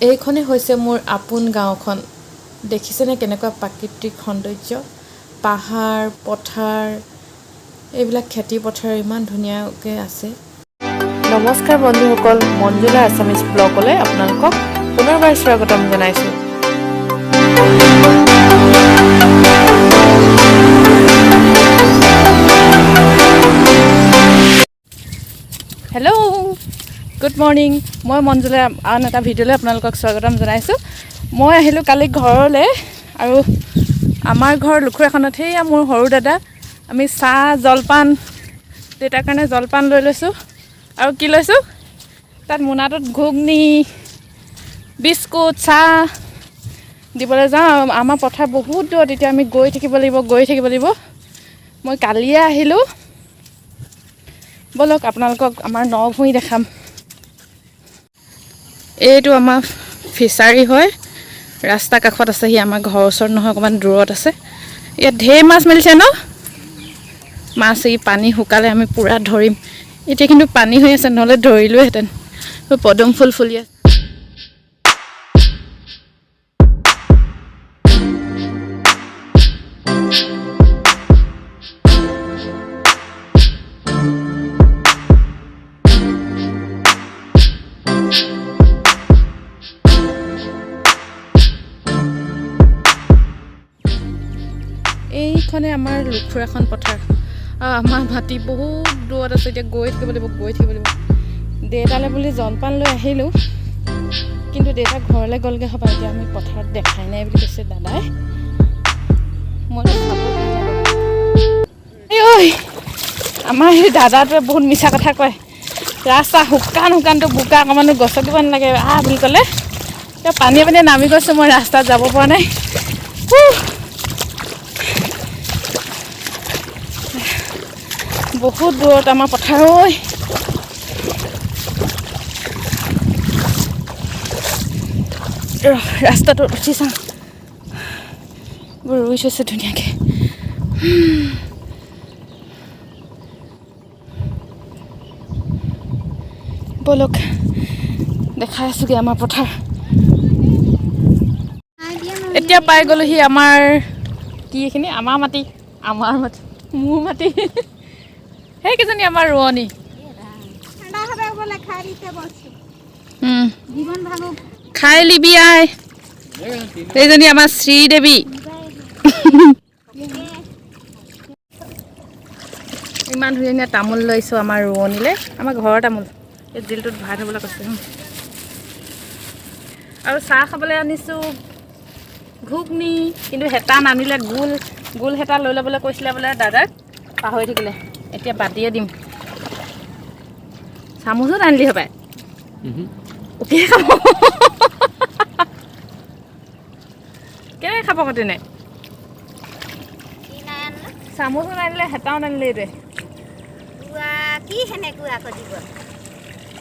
এইখনেই হৈছে মোৰ আপোন গাঁওখন। দেখিছেনে কেনেকুৱা প্ৰাকৃতিক সৌন্দৰ্য, পাহাৰ পথাৰ, এইবিলাক খেতি পথাৰ ইমান ধুনীয়াকৈ আছে। নমস্কাৰ বন্ধুসকল, মঞ্জুলা আছামিজ ব্লগলৈ আপোনালোকক পুনৰবাৰ স্বাগতম জনাইছোঁ। Hello', good morning. মই মঞ্জুলা, আন এটা ভিডিঅ'লৈ আপোনালোকক স্বাগতম জনাইছোঁ। মই আহিলোঁ কালি ঘৰলৈ আৰু আমাৰ ঘৰ লুখুৰাখনত। সেয়া মোৰ সৰু দাদা। আমি চাহ জলপান, দেউতাৰ কাৰণে জলপান লৈ লৈছোঁ। আৰু কি লৈছোঁ তাত মোনাটোত? ঘুগনি, বিস্কুট, চাহ দিবলৈ যাওঁ। আমাৰ পথাৰ বহুত দূৰত, এতিয়া আমি গৈ থাকিব লাগিব, গৈ থাকিব লাগিব। মই কালিয়ে আহিলোঁ। ব'লক, আপোনালোকক আমাৰ ন-ভূঁই দেখাম। এইটো আমাৰ ফিচাৰী হয়, ৰাস্তা কাষত আছে। সি আমাৰ ঘৰৰ ওচৰত নহয়, অকণমান দূৰত আছে। ইয়াত ঢেৰ মাছ মেলিছে ন মাছ। এই পানী শুকালে আমি পূৰা ধৰিম। এতিয়া কিন্তু পানী হৈ আছে, নহ'লে ধৰিলোৱেহেঁতেন। পদুম ফুল ফুলি আছে। এইখনে আমাৰ লুখুৰাখন পথাৰ আৰু আমাৰ মাটি বহুত দূৰত আছে। এতিয়া গৈ থাকিব লাগিব, গৈ থাকিব লাগিব। দেউতালৈ বুলি জলপান লৈ আহিলোঁ, কিন্তু দেউতা ঘৰলৈ গ'লগৈ হ'বা। এতিয়া আমি পথাৰত দেখাই নাই বুলি কৈছে দাদাই। মই খাব ঐ, আমাৰ সেই দাদাটোৱে বহুত মিছা কথা কয়। ৰাস্তা শুকান শুকানটো, বোকা, অকণমানো গছকিব নালাগে আহ বুলি ক'লে। এতিয়া পানীয়ে পানীয়ে নামি গৈছোঁ মই, ৰাস্তাত যাব পৰা নাই। হুহ। বহুত দূৰত আমাৰ পথাৰ ঐ। ৰহ, ৰাস্তাটোত উঠি চাওঁ। এইবোৰ ৰুই থৈছে ধুনীয়াকৈ। ব'লক, দেখাই আছোগৈ আমাৰ পথাৰ। এতিয়া পাই গ'লোহি আমাৰ কি এইখিনি আমাৰ মাটি, আমাৰ মাটি, মোৰ মাটি। সেইকেইজনী আমাৰ ৰোৱনী। ঠান্ডা হবে বলে খাই দিতে বলছি। জীবন ভাঙুক। খাই লিবি আই। এইজনী আমাৰ শ্ৰীদেৱী। ইমান ধুনীয়া ধুনীয়া তামোল লৈছোঁ আমাৰ ৰোৱনীলৈ। আমাৰ ঘৰৰ তামোল, এই জিলটোত ভৰাই থ'বলৈ কৈছে। আৰু চাহ খাবলৈ আনিছোঁ ঘুগনি, কিন্তু হেতা নানিলে। গোল গোল হেতা লৈ ল'বলৈ কৈছিলে বোলে দাদাক, পাহৰি থাকিলে। এতিয়া বাতিয়ে দিম। চামুচো নানিলি হ'পাই? উঠিয়ে খাব, কেনেকৈ খাব আকৌ তেনে? কি নাই আনলা? চামুচো নানিলে, হেতাও নানিলে এইটোৱে। উৱা, কি সেনেকুৱা আকৌ জীবন।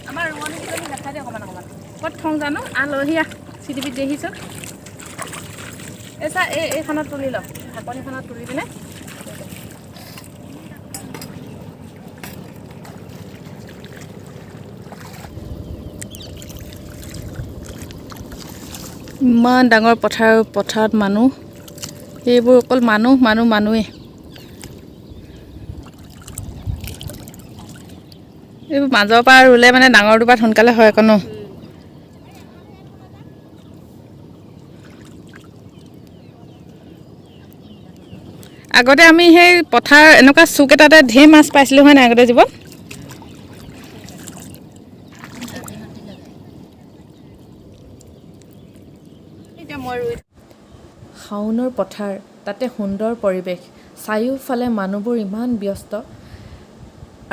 আমাৰ ৰোৱনী কেইজনী দেখাই দে অকণমান অকণমান। ক'ত থওঁ জানো? আলহী আহ, চিটিপিত দেখিছোঁ। এই চা, এই এইখনত তুলি ল, ঢাকনিখনত তুলি পিনে। ইমান ডাঙৰ পথাৰ, পথাৰত মানুহ, সেইবোৰ অকল মানুহ মানুহ মানুহেই। এইবোৰ মাজৰ পৰা ৰুলে মানে ডাঙৰ দুপাত সোনকালে হয় আকৌ ন। আগতে আমি সেই পথাৰ এনেকুৱা চুক এটাতে ঢেৰ মাছ পাইছিলোঁ, হয় নাই আগতে জীৱন? এতিয়া মই ৰুই শাওনৰ পথাৰ, তাতে সুন্দৰ পৰিৱেশ, চাৰিওফালে মানুহবোৰ ইমান ব্যস্ত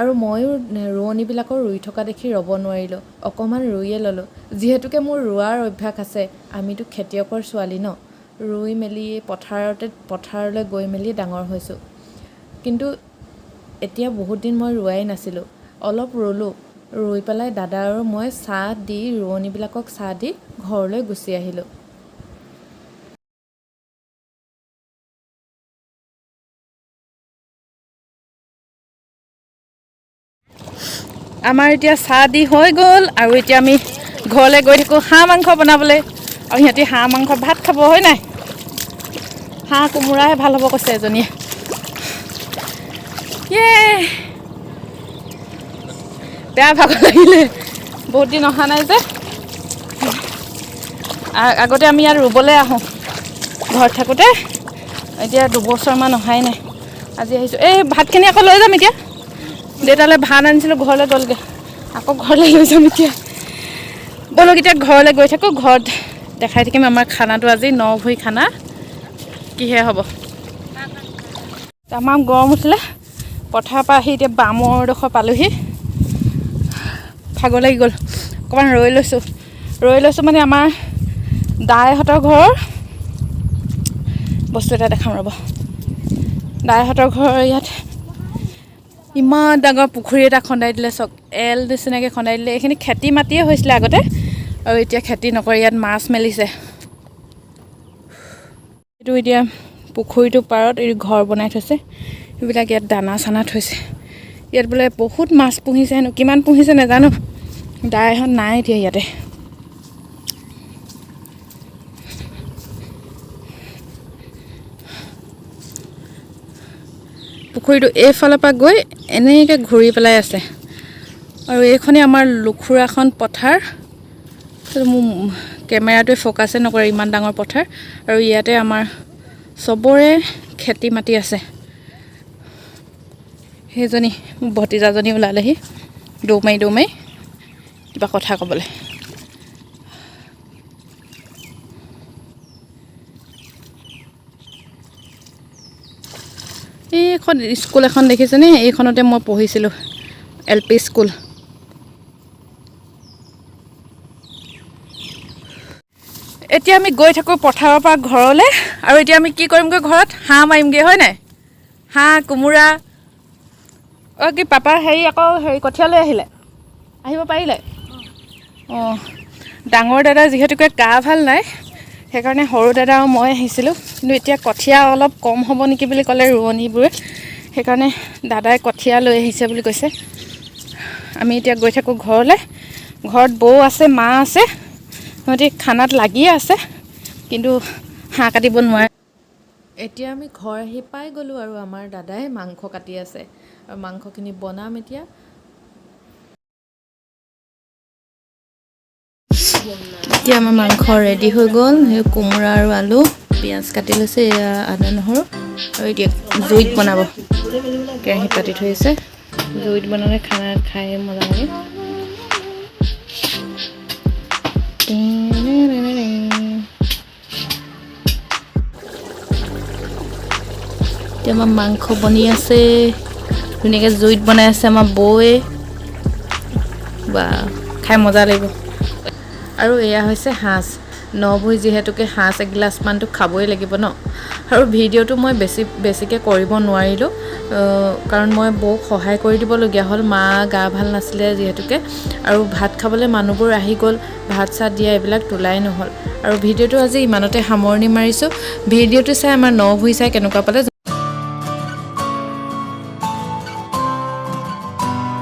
আৰু ময়ো ৰোৱনীবিলাকৰ ৰুই থকা দেখি ৰ'ব নোৱাৰিলোঁ, অকণমান ৰুইয়ে ল'লোঁ। যিহেতুকে মোৰ ৰোৱাৰ অভ্যাস আছে, আমিতো খেতিয়কৰ ছোৱালী ন, ৰুই মেলি পথাৰতে পথাৰলৈ গৈ মেলি ডাঙৰ হৈছোঁ। কিন্তু এতিয়া বহুত দিন মই ৰোৱাই নাছিলোঁ। অলপ ৰুলোঁ, ৰুই পেলাই দাদা আৰু মই চাহ দি, ৰোৱনীবিলাকক চাহ দি ঘৰলৈ গুচি আহিলোঁ। আমাৰ এতিয়া চাহ দি হৈ গ'ল আৰু এতিয়া আমি ঘৰলৈ গৈ থাকোঁ হাঁহ মাংস বনাবলৈ। আৰু সিহঁতি হাঁহ মাংস ভাত খাব, হয় নাই? হাঁহ কোমোৰাহে ভাল হ'ব কৈছে এজনীয়ে। ইয়ে, বেয়া ভাগৰ লাগিলে, বহুত দিন অহা নাই যে। আগতে আমি ইয়াত ৰুবলৈ আহোঁ ঘৰত থাকোঁতে, এতিয়া 2 বছৰমান অহাই নাই, আজি আহিছোঁ। এই ভাতখিনি আকৌ লৈ যাম এতিয়া। দেউতালৈ ভাত আনিছিলোঁ, ঘৰলৈ গ'লগৈ, আকৌ ঘৰলৈ লৈ যাম এতিয়া। ব'লক, এতিয়া ঘৰলৈ গৈ থাকোঁ, ঘৰত দেখাই থাকিম আমাৰ খানাটো। আজি ন ভুই খানা কিহে হ'ব। তামাম গৰম উঠিলে, পথাৰৰ পৰা আহি এতিয়া বামৰডোখৰ পালোহি। ভাগৰ লাগি গ'ল, অকণমান ৰৈ লৈছোঁ। ৰৈ লৈছোঁ মানে আমাৰ দাইহঁতৰ ঘৰৰ বস্তু এটা দেখাম, ৰ'ব। দাইহঁতৰ ঘৰৰ ইয়াত ইমান ডাঙৰ পুখুৰী এটা খন্দাই দিলে। চাওক, এল নিচিনাকৈ খন্দাই দিলে। এইখিনি খেতি মাটিয়ে হৈছিলে আগতে আৰু এতিয়া খেতি নকৰে, ইয়াত মাছ মেলিছে। এইটো এতিয়া পুখুৰীটোৰ পাৰত এই ঘৰ বনাই থৈছে। সেইবিলাক ইয়াত দানা চানা থৈছে। ইয়াত বোলে বহুত মাছ পুহিছে হেনো, কিমান পুহিছে নাজানো। দাইহঁত নাই এতিয়া ইয়াতে। পুখুৰীটো এইফালৰ পৰা গৈ এনেকৈ ঘূৰি পেলাই আছে। আৰু এইখনেই আমাৰ লুখুৰাখন পথাৰ। মোৰ কেমেৰাটোৱে ফ'কাছে নকৰে, ইমান ডাঙৰ পথাৰ। আৰু ইয়াতে আমাৰ চবৰে খেতি মাটি আছে। সেইজনী মোৰ ভতিজাজনী ওলালেহি দৌৰ মাৰি দৌৰ মাৰি কিবা কথা ক'বলৈ। এইখন স্কুল এখন দেখিছেনে? এইখনতে মই পঢ়িছিলোঁ, এল পি স্কুল। এতিয়া আমি গৈ থাকোঁ পথাৰৰ পৰা ঘৰলৈ। আৰু এতিয়া আমি কি কৰিমগৈ ঘৰত? হাঁহ মাৰিমগৈ, হয় নাই? হাঁহ কোমোৰা। অ' কি পাপা হেৰি আকৌ হেৰি কঠীয়া লৈ আহিলে, আহিব পাৰিলে। অঁ, ডাঙৰ দাদা যিহেতুকে গা ভাল নাই, সেইকাৰণে সৰু দাদা আৰু মই আহিছিলোঁ। কিন্তু এতিয়া কঠীয়া অলপ কম হ'ব নেকি বুলি ক'লে ৰোৱনীবোৰে, সেইকাৰণে দাদাই কঠীয়া লৈ আহিছে বুলি কৈছে। আমি এতিয়া গৈ থাকোঁ ঘৰলৈ। ঘৰত বৌ আছে, মা আছে, সিহঁতি খানাত লাগিয়ে আছে, কিন্তু হাঁহ কাটিব নোৱাৰে। এতিয়া আমি ঘৰ আহি পাই গ'লোঁ আৰু আমাৰ দাদাই মাংস কাটি আছে আৰু মাংসখিনি বনাম এতিয়া। এতিয়া আমাৰ মাংস ৰেডি হৈ গ'ল। সেই কোমোৰা আৰু আলু, পিঁয়াজ কাটি লৈছে, এয়া আদা নহৰু। আৰু এতিয়া জুইত বনাব, কেৰাহী পাতি থৈছে। জুইত বনালে খানা খাই মজা লাগে। এতিয়া আমাৰ মাংস বনি আছে, ধুনীয়াকৈ জুইত বনাই আছে আমাৰ বৌয়ে। বা, খাই মজা লাগিব। আৰু এয়া হৈছে সাঁজ। নভুই যিহেতুকে সাঁজ এগিলাচমানটো খাবই লাগিব ন। আৰু ভিডিঅ'টো মই বেছি বেছিকৈ কৰিব নোৱাৰিলোঁ, কাৰণ মই বৌক সহায় কৰি দিবলগীয়া হ'ল, মা গা ভাল নাছিলে যিহেতুকে। আৰু ভাত খাবলৈ মানুহবোৰ আহি গ'ল, ভাত চাত দিয়া এইবিলাক তোলাই নহ'ল। আৰু ভিডিঅ'টো আজি ইমানতে সামৰণি মাৰিছোঁ। ভিডিঅ'টো চাই আমাৰ ন ভুই চাই কেনেকুৱা পালে?